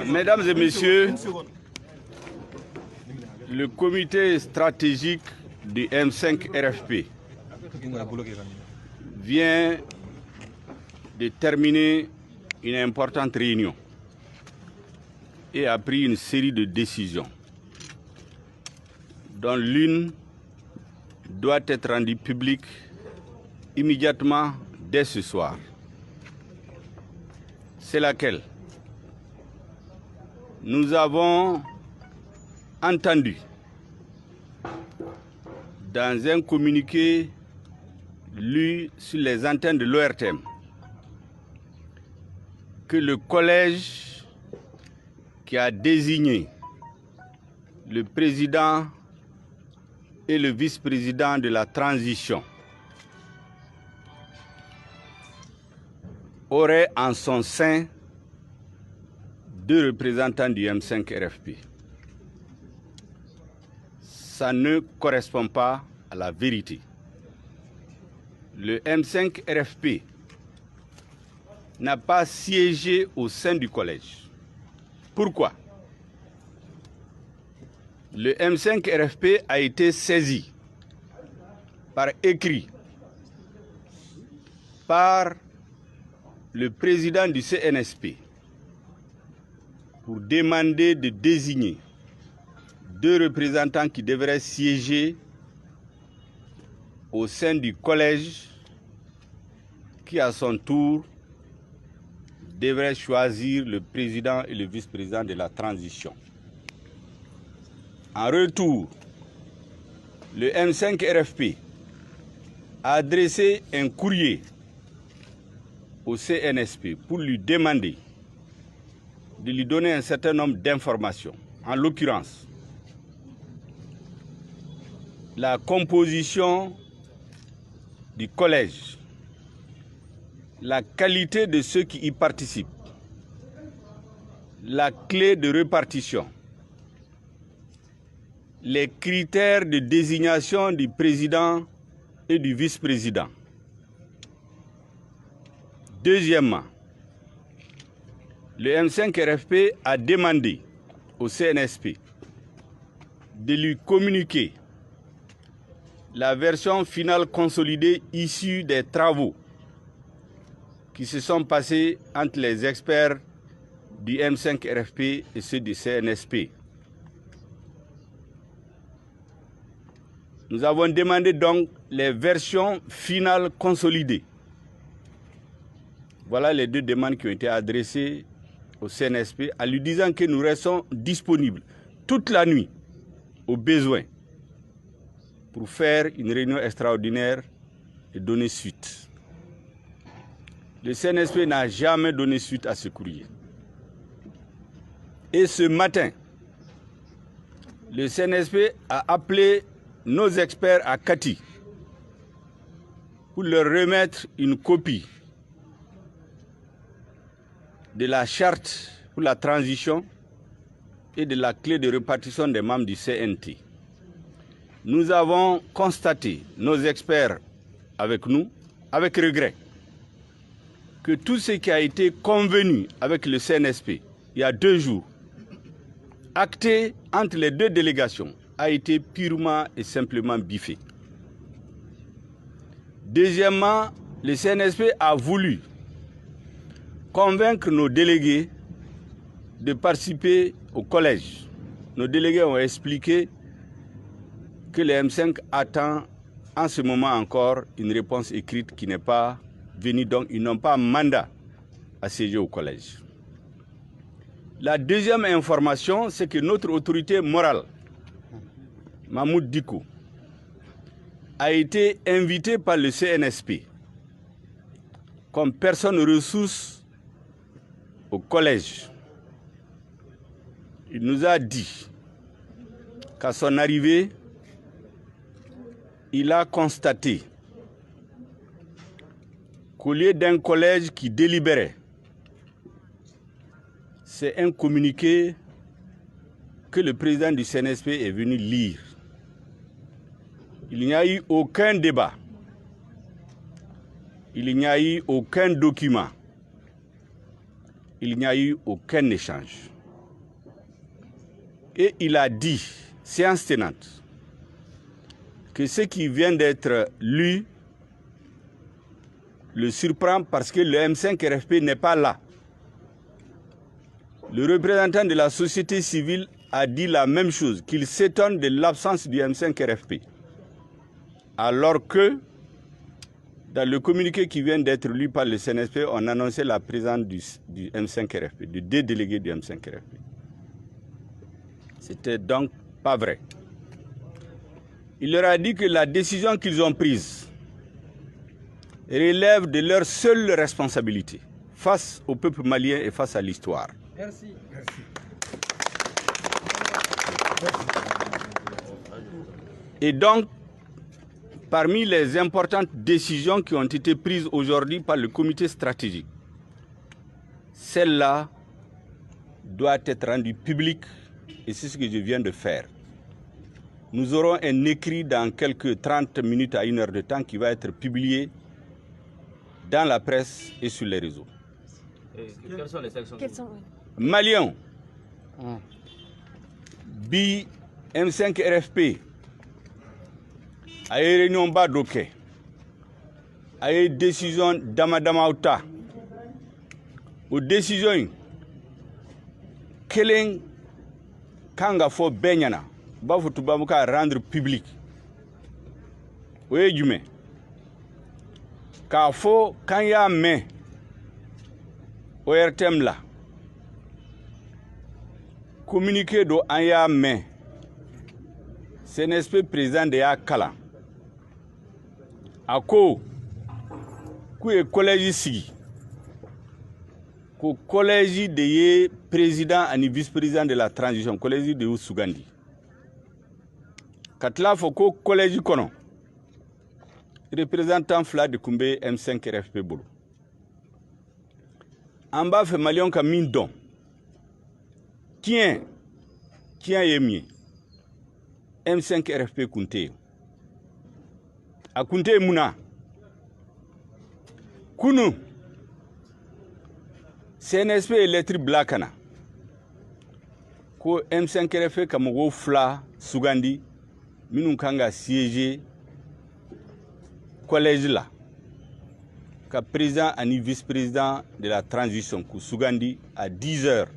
Mesdames et messieurs, le comité stratégique du M5 RFP vient de terminer une importante réunion et a pris une série de décisions, dont l'une doit être rendue publique immédiatement dès ce soir. C'est laquelle? Nous avons entendu dans un communiqué lu sur les antennes de l'ORTM que le collège qui a désigné le président et le vice-président de la transition aurait en son sein deux représentants du M5 RFP. Ça ne correspond pas à la vérité. Le M5 RFP n'a pas siégé au sein du collège. Pourquoi? Le M5 RFP a été saisi par écrit par le président du CNSP pour demander de désigner deux représentants qui devraient siéger au sein du collège qui, à son tour, devrait choisir le président et le vice-président de la transition. En retour, le M5 RFP a adressé un courrier au CNSP pour lui demander de lui donner un certain nombre d'informations. En l'occurrence, la composition du collège, la qualité de ceux qui y participent, la clé de répartition, les critères de désignation du président et du vice-président. Deuxièmement, le M5 RFP a demandé au CNSP de lui communiquer la version finale consolidée issue des travaux qui se sont passés entre les experts du M5 RFP et ceux du CNSP. Nous avons demandé donc les versions finales consolidées. Voilà les deux demandes qui ont été adressées au CNSP en lui disant que nous restons disponibles toute la nuit au besoin pour faire une réunion extraordinaire et donner suite. Le CNSP n'a jamais donné suite à ce courrier. Et ce matin, le CNSP a appelé nos experts à Kati pour leur remettre une copie de la charte pour la transition et de la clé de répartition des membres du CNT. Nous avons constaté, nos experts avec nous, avec regret, que tout ce qui a été convenu avec le CNSP il y a 2 jours, acté entre les deux délégations, a été purement et simplement biffé. Deuxièmement, le CNSP a voulu convaincre nos délégués de participer au collège. Nos délégués ont expliqué que le M5 attend en ce moment encore une réponse écrite qui n'est pas venue, donc ils n'ont pas mandat à siéger au collège. La deuxième information, c'est que notre autorité morale, Mahmoud Dicko, a été invité par le CNSP comme personne ressource au collège. Il nous a dit qu'à son arrivée, il a constaté qu'au lieu d'un collège qui délibérait, c'est un communiqué que le président du CNSP est venu lire. Il n'y a eu aucun débat. Il n'y a eu aucun document. Il n'y a eu aucun échange. Et il a dit, séance tenante, que ce qui vient d'être lu le surprend parce que le M5 RFP n'est pas là. Le représentant de la société civile a dit la même chose, qu'il s'étonne de l'absence du M5 RFP. Alors que, dans le communiqué qui vient d'être lu par le CNSP, on annonçait la présence du M5 RFP, de deux délégués du M5 RFP. C'était donc pas vrai. Il leur a dit que la décision qu'ils ont prise relève de leur seule responsabilité face au peuple malien et face à l'histoire. Merci. Merci. Et donc, parmi les importantes décisions qui ont été prises aujourd'hui par le comité stratégique, celle-là doit être rendue publique et c'est ce que je viens de faire. Nous aurons un écrit dans quelques 30 minutes à une heure de temps qui va être publié dans la presse et sur les réseaux. Et quelles sont les actions? Quelles sont, oui. Maliens, bi M5 RFP a ye réunion ba dɔ kɛ, a ye décision dama damaw ta. O décision in kelen kan ka fɔ bɛɛ ɲɛna, u b'a fɔ tubabu ka rendre public. O ye jumɛn? K'a fɔ k'an y'a mɛn ORTM la, communiqué dɔ an y'a mɛn, CNSP président de y'a kalan. A ko k'u ye collège sigi, ko collège de ye président ani vice-président de la transition, collège de y'u sugandi. Ka tila fɔ ko collège kɔnɔ représentant fila de tun bɛ M5 RFP bolo. An b'a fɛ maliyɛnw ka min dɔn, tiɲɛ tiɲɛ ye min ye, M5 RFP kun tɛ yen. A kun tɛ yen mun na? Kunun CNSP ye lettre bila ka na ko M5 RFP ka mɔgɔw fila sugandi minnu kan ka siéger collège la, ka président ani vice-président de la transition k'u sugandi à 10 heures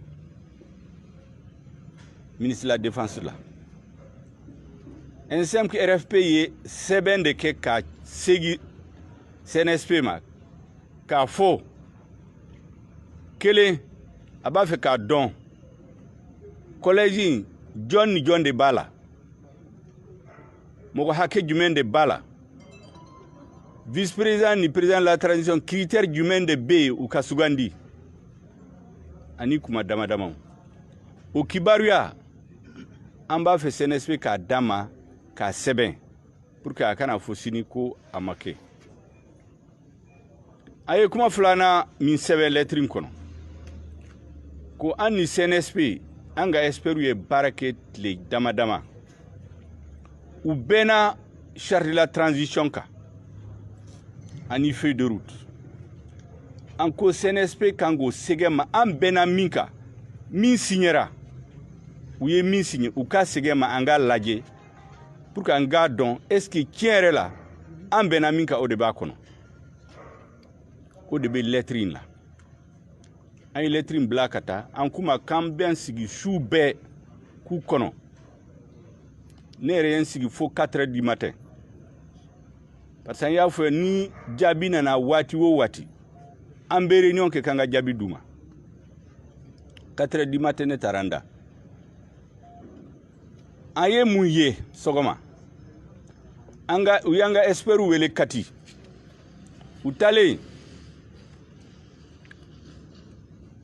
ministre de la Défense la. M5 RFP ye sɛbɛn de kɛ ka segin CNSP ma k'a fɔ kelen a b'a fɛ k'a dɔn collège in jɔn ni jɔn de b'a la, mɔgɔ hakɛ jumɛn de b'a la, vice-président ni président de la transition critère jumɛn de bɛ yen u ka sugandi, ani kuma dama damaw. O kibaruya an b'a fɛ CNSP k'a d'a ma k'a sɛbɛn pour que a kana fɔ sini ko a ma kɛ. A ye kuma filanan min sɛbɛn lɛtiri in kɔnɔ, ko an ni CNSP an ka experts ye baara kɛ tile dama dama, u bɛnna charte de la transition kan ani feuille de route. An ko CNSP kan k'o sɛgɛ ma, an bɛnna min kan, min signera, u ye min signé, u ka sɛgɛ ma an k'a lajɛ pour que an k'a dɔn est ce que tiɲɛ yɛrɛ la an bɛnna min kan o de b'a kɔnɔ. O de bɛ lɛtiri in la. An ye lɛtiri in bila ka taa, an k'u ma k'an bɛ sigi su bɛɛ k'u kɔnɔ. Ne yɛrɛ ye n sigi fo 4 heures du matin parce que an y'a fɔ ni jaabi nana waati o waati an bɛ réunion kɛ k'an ka jaabi d'u ma. 4 heures du matin ne taara n da. An ye mun ye sɔgɔma? An ka u y'an ka experts wele Kati. U taalen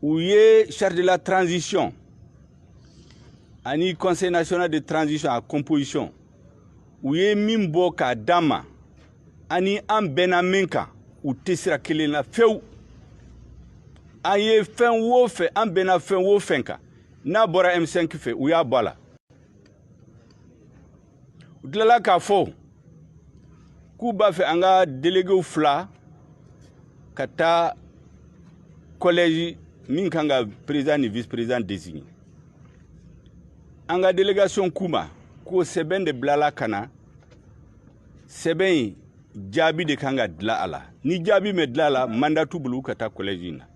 u ye charte de la transition ani conseil national de transition a composition, u ye min bɔ k'a d'an ma ani an bɛnna min kan, u tɛ sira kelen na fewu. An ye fɛn o fɛn, an bɛnna fɛn o fɛn kan, n'a bɔra M5 fɛ, u y'a bɔ a la. U tilala k'a fɔ k'u b'a fɛ an ka déléguéw fila Ka taa collège min kan ka président ni vice président désigner, an ka délégation k'u ma ko sɛbɛn de bilala ka na. Sɛbɛn in jaabi de kan ka dilan a la. Ni jaabi ma dilan a la, mandat t'u bolo u ka taa collège in na.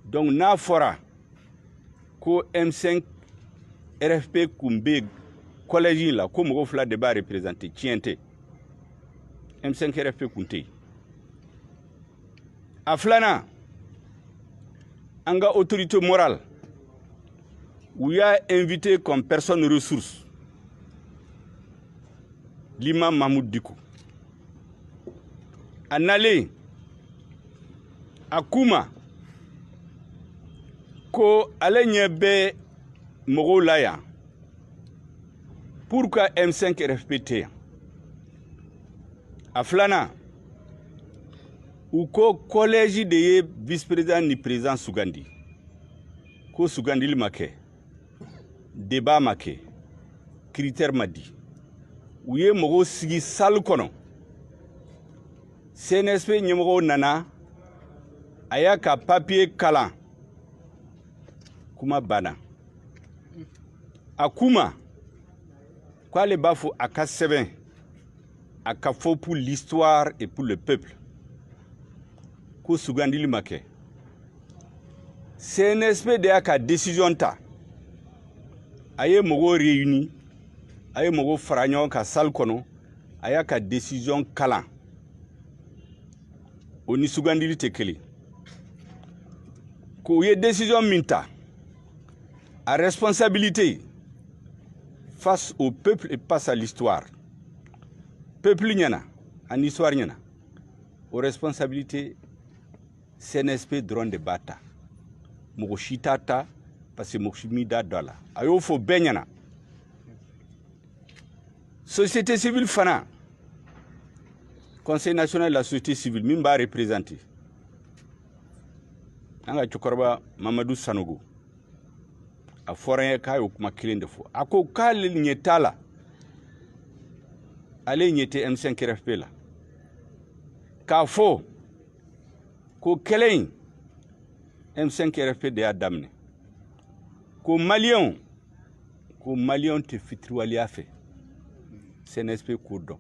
Donc n'a fɔra ko M5 RFP kun bɛ collège in la, ko mɔgɔ fila de b'a représenter, tiɲɛ tɛ. M5 RFP kun tɛ yen. A filanan, an ka autorité morale, u y'a invité comme personne ressource l'imam Mahmoud Dicko. A nalen, a k'u ma ko ale ɲɛ bɛ mɔgɔw la yan, pourquoi M5 RFP tɛ yan? A filanan, u ko collège de ye vice président ni président sugandi, ko sugandili ma kɛ, débat ma kɛ, critère ma di. U ye mɔgɔw sigi salle kɔnɔ. CNSP ɲɛmɔgɔw nana, a y'a ka papier kalan, kuma banna. A k'u ma k'ale b'a fɔ a ka sɛbɛn, a ka fɔ pour l'histoire et pour le peuple, ko sugandili ma kɛ. CNSP de y'a ka décision ta. A ye mɔgɔw réuni, a ye mɔgɔw fara ɲɔgɔn kan salle kɔnɔ, a y'a ka décision kalan. O ni sugandili tɛ kelen. Ko u ye décision min ta, a responsabilité face au peuple et face à l'histoire, peuple ɲɛna ani histoire ɲɛna, o responsabilité, CNSP dɔrɔn de b'a ta, mɔgɔ si t'a ta, parce que mɔgɔ si m'i da don a la. A y'o fɔ bɛɛ ɲɛna. Société civile fana, Conseil national de la société civile min b'a représenter, an ka cɛkɔrɔba Mamadu Sanogo, a fɔra n ye k'a y'o kuma kelen de fɔ. A ko k'ale ɲɛ t'a la, ale ɲɛ tɛ M5 RFP la k'a fɔ ko kɛlɛ in, M5 RFP de y'a daminɛ, ko maliyɛnw tɛ fitiriwaleya fɛ. CNSP k'o dɔn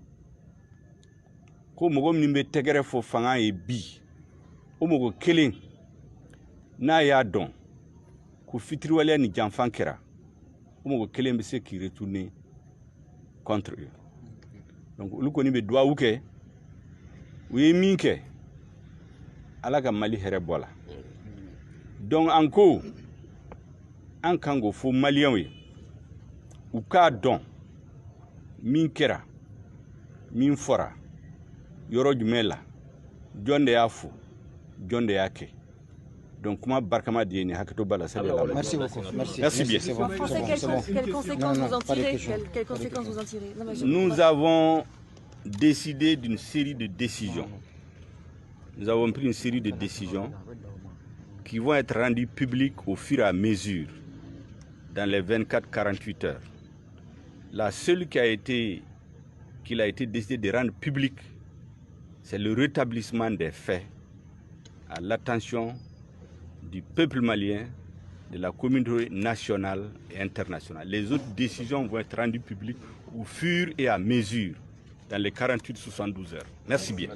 ko mɔgɔ min bɛ tɛgɛrɛ fɔ fanga ye bi, o mɔgɔ kelen n'a y'a dɔn ko fitiriwaleya ni janfan kɛra, o mɔgɔ kelen bɛ se k'i retourner contre eux. Donc olu kɔni bɛ duwawu kɛ, u ye min kɛ, Ala ka Mali hɛrɛ bɔ a la. Donc an ko an kan k'o fɔ maliyɛnw ye, u k'a dɔn min kɛra, min fɔra yɔrɔ jumɛn la, jɔn de y'a fɔ, jɔn de y'a kɛ. Donc kuma barikama de ye nin. Hakɛto b'a la. Merci beaucoup. Merci. Merci bien. C'est bon. En français, C'est bon, quelles, c'est bon. quelles conséquences Non, non, vous en pas de tirez? questions. Quelles Pas de conséquences questions. vous en tirez? Non, mais Nous avons décidé d'une série de décisions. Nous avons pris une série de décisions qui vont être rendues publiques au fur et à mesure dans les 24-48 heures. La seule qu'il a été décidé de rendre publique, c'est le rétablissement des faits à l'attention du peuple malien, de la communauté nationale et internationale. Les autres décisions vont être rendues publiques au fur et à mesure dans les 48-72 heures. Merci bien.